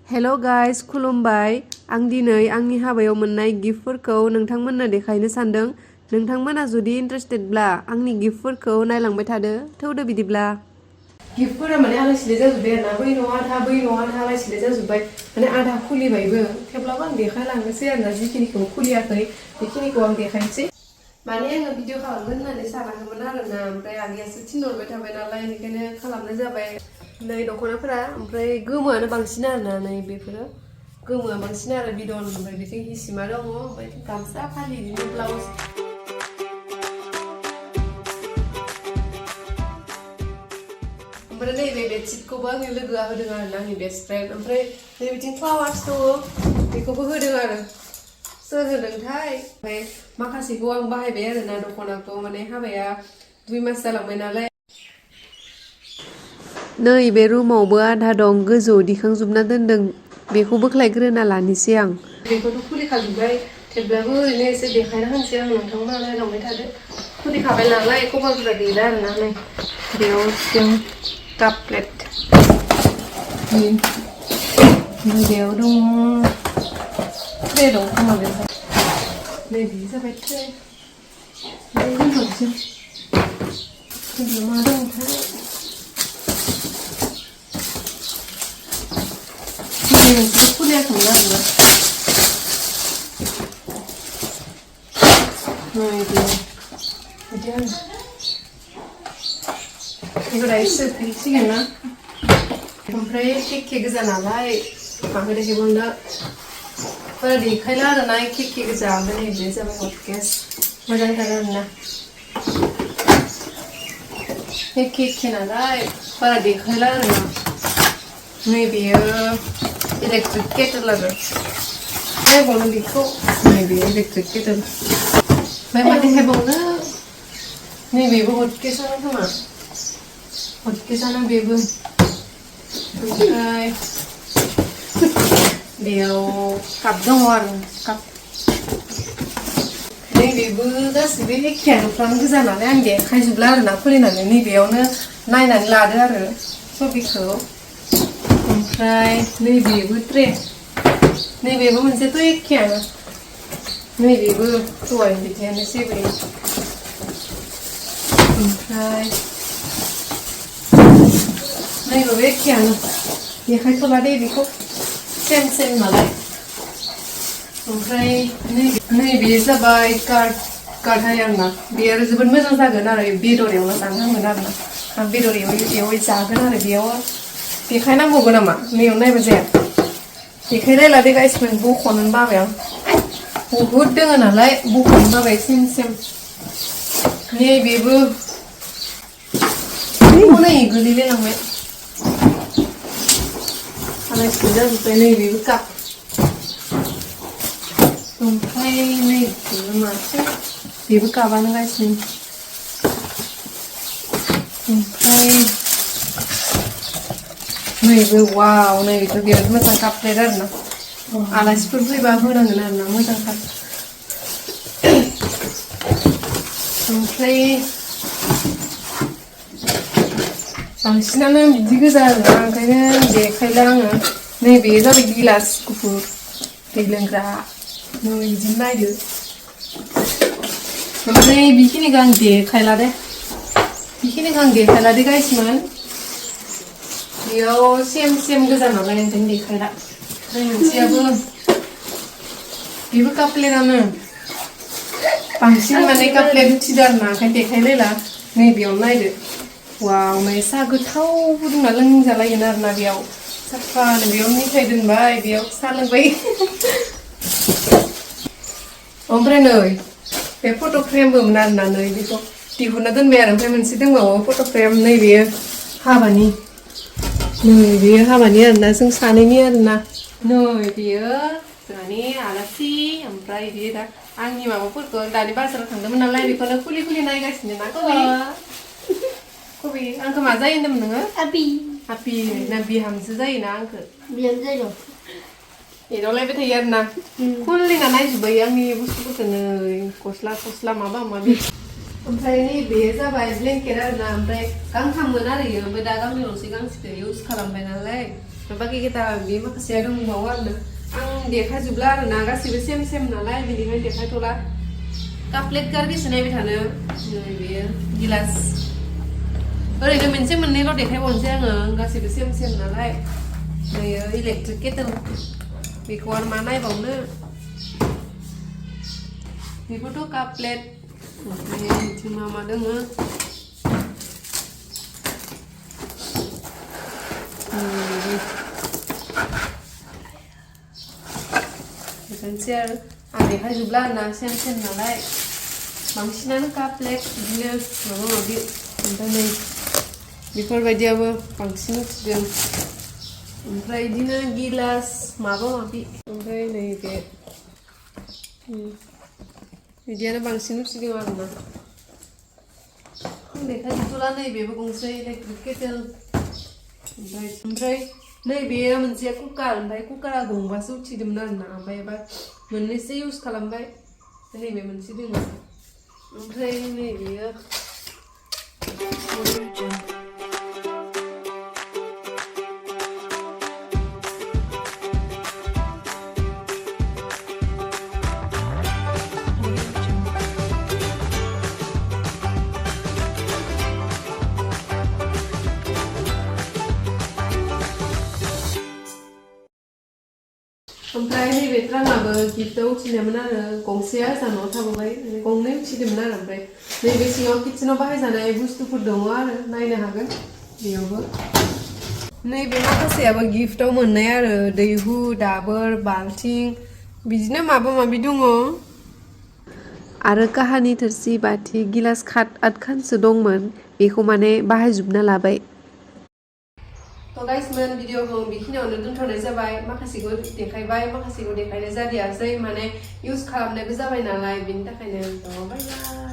Hello guys खुलुमबाय आं दिनै आंनि हाबायाव मोननाय गिफ्टफोरखौ नोंथांमोननो देखायनो सानदों। नोंथांमोना जुदि इन्टारेस्टेडब्ला आंनि गिफ्टफोरखौ नायलांबाय थादो। थौदो बिदिब्ला गिफ्टफोरा माने आलाय सिलाय जाजोब्बाय आरोना बै न'आ आधा बै न'आ आधा आलाय सिलाय जाजोब्बाय माने आधा खुलिबायबो थेवब्लाबो आं देखायलांनोसै आरोना जिखिनिखौ खुलियाखै बेखिनिखौ आं देखायनोसै। माने आङो भिडिअ खालामगोन होननानै सानाखैमोन आरोना ओमफ्राय आगैयासो थिनहरबाय थाबाय नालाय बेनिखायनो खालामनाय जाबाय। नै दख'नाफोरा ओमफ्राय गोमोआनो बांसिन आरोना नै बेफोरो गोमोआ बांसिन आरो बिदन ओमफ्राय बिथिं हिसिमा दङ ओमफ्राय गामसा फालि बिदिनो ब्लाउस ओमफ्राय नैबे बेडशिटखौबो आंनि लोगोआ होदों आरोना आंनि बेस्ट फ्रेन्ड ओमफ्राय नै बिथिं फ्लावार्स दङ बेखौबो होदों आरो सोर होदोंथाय ओमफ्राय माखासेखौ आं बाहायबाय आरोना दख'नाखौ माने हाबाया 2 मास जालांबाय नालाय। नै बे रुमावबो आधा दं गोजौआव दिखांजोबना दोनदों बेखौ बोख्लायग्रोना लानोसै आं। बेखौथ' खुलिखाजोब्बाय थेवब्लाबो ओरैनो एसे देखायना होनोसै आं नोंथांमोना नायलांबाय थादो। खुलिखाबाय नालाय कभारफोरा गैला आरोना नै बेयाव जों काप प्लेट बेयाव दङ ट्रे दं खोमा बेवहाय नै बेयो जाबाय ट्रे दोनथ'नोसै मा दंथाय मोनसे खुलियाखैमोन आरोना नै बिदि आरो बेखौ दायो सोफैसिगोन ना ओमफ्राय केके गोजा नालाय माखौ देखायबावनो बारा देखायला आरोना केके गोजा ओमफ्राय नै बे जाबाय हट केस मोजांथार आरोना केके नालाय बारा देखायला आरोना नै बेयो इलेक्ट्रिक केटल आरो नायबावनो बेखौ नै बेयो इलेक्ट्रिक केटल ओमफ्राय मा देखायबावनो नैबेबो हटकेसानो खोमा हटकेसानो बेबो ओमफ्राय बेयाव काप दङ आरो काप नैबेबो गासिबो एखेयानोफ्राम गोजा नालाय आं देखायजोबला आरोना खुलिनानै नैबेयावनो नायनानै लादो आरो सबिखौ ओमफ्राय नैबेबो ट्रे नैबेबो मोनसेथ' एखेयानो नैबेबो दहाय बिदियानोसै बे ओमफ्राय नैबेबो एखेयानो देखायथ'ला दे बेखौ सेम सेम नालाय ओमफ्राय नैबे जाबाय कार्डहाय आरोना बे आरो जोबोद मोजां जागोन आरो बेदर एवना जानो हागोन आरोना आं बेदर एवै जागोन आरो बेयाव देखायनांगौबो नामा नैयाव नायबा जाया देखायलायला दे गाइसमोन बख'नो बाबाय आं बहुद दङ नालाय बख'नो बाबाय सेम सेम नैबेबो नै गोलैलायलांबाय आलाय सिलाय जाजोब्बाय नैबेबो काप ओमफ्राय नैबेबो माथो बेबो कापानो गाइसमोन ओमफ्राय नैबो वाव नैबेथ' बिराद मोजां काप प्लेट आरोना आलासिफोर फैबा होनांगोन आरोना मोजांथार ओमफ्राय बांसिनानो बिदि गोजा आरोना ओंखायनो देखायला आङो नैबे जाबाय गिलास गुफुर दै लोंग्रा नै बिदिनो नायदो ओमफ्राय बेखिनिखौ आं देखायला दे गाइसमोन बेयाव सेम गोजा नालाय ओंखायनो देखायला ओमफ्राय मोनसेयाबो बेबो काप प्लेटानो बांसिन माने काप प्लेट उथिदो आरोना ओंखायनो देखायलायला नैबेयाव नायदो वाव नै साहा गोथाव फुदुंना लोंजालायगोन आरोना बेयाव साफानो बेयाव मिथाइ दोनबाय बेयाव साहा लोंबाय ओमफ्राय नै बे फट' फ्रेमबोमोन आरोना नै बेखौ दिहुनना दोनबाय आरो ओमफ्राय मोनसे दंबावो फट' फ्रेम नै बेयो हाबानि आरोना जों सानैनि आरोना नै बेयो जोंहानि आलासि ओमफ्राय बेयो दा आंनि माबाफोरखौ दानि बाजाराव थांदोंमोन नालाय बेखौनो खुलि नायगासिनो ना कबि आंखौ मा जायो होनदोंमोन नोङो हापि ना बिहामजो जायोना आंखौ बिहामजो एदावलायबाय थायो आरोना खुलिना नायजोब्बाय आंनि बुस्थुफोरखौ नै गस्ला माबा माबि ओमफ्राय नैबे जाबाय ब्लेंकेट आरोना ओमफ्राय गांथाममोन आरो इयो ओमफ्राय दा गांनैल'सै गांसेखौ इउज खालामबाय नालाय बाखि खोथा बे माखासेया दंबावो आरोना आं देखाजोबला आरोना गासिबो सेम नालाय बेनिखायनो देखायथ'ला कापलेट गारबेसे नायबाय थानो बेयो गिलास ओरैनो मोनसे मोननैल' देखायबावनोसै आङो गासिबो सेम नालाय बेयो इलेक्ट्रिक केटल बेखौ आरो मा नायबावनो बेफोरथ' कापलेट ओमफ्राय बिथिं मा दोङो बेखायनोसै आरो आं देखायजोबला आरोना सेम नालाय बांसिनानो कापलेट बिदिनो माबा माबि ओमफ्राय नै बेफोरबायदियाबो बांसिन उथिदों ओमफ्राय बिदिनो गिलास माबा माबि ओमफ्राय नैबे बिदियानो बांसिन उथिदों आरोना देखायजोबथ'ला नैबेबो गंसे इलेक्ट्रिक केटेल ओमफ्राय नैबेयो मोनसे कुकार ओमफ्राय कुकारा गंबासो उथिदोंमोन आरोना ओमफ्राय एबार मोननैसो इउज खालामबाय नैबे मोनसे दङ ओमफ्राय नैबेयो ओमफ्राय नैबे ट्राङाबो गिफ्टआव उथिनायमोन आरो गंसेया जानाव थाबोबाय गंनै उथिदोंमोन आरो ओमफ्राय नैबे सिङाव किचेनाव बाहायजानाय बुस्थुफोर दङ आरो नायनो हागोन बेयावबो नैबे माखासेयाबो गिफ्टआव मोननाय आरो दैहु दाबोर बाल्थिं बिदिनो माबा माबि दङ आरो काहानि थोरसि बाथि गिलास आठखानसो दंमोन बेखौ माने बाहायजोबना लाबाय तो गाइसमोन भिडिअखौ बेखिनियावनो दोनथ'नाय जाबाय माखासेखौ देखायबाय माखासेखौ देखायनाय जादियासै माने इउज खालामनायबो जाबाय नालाय बेनि थाखायनो बाय बाय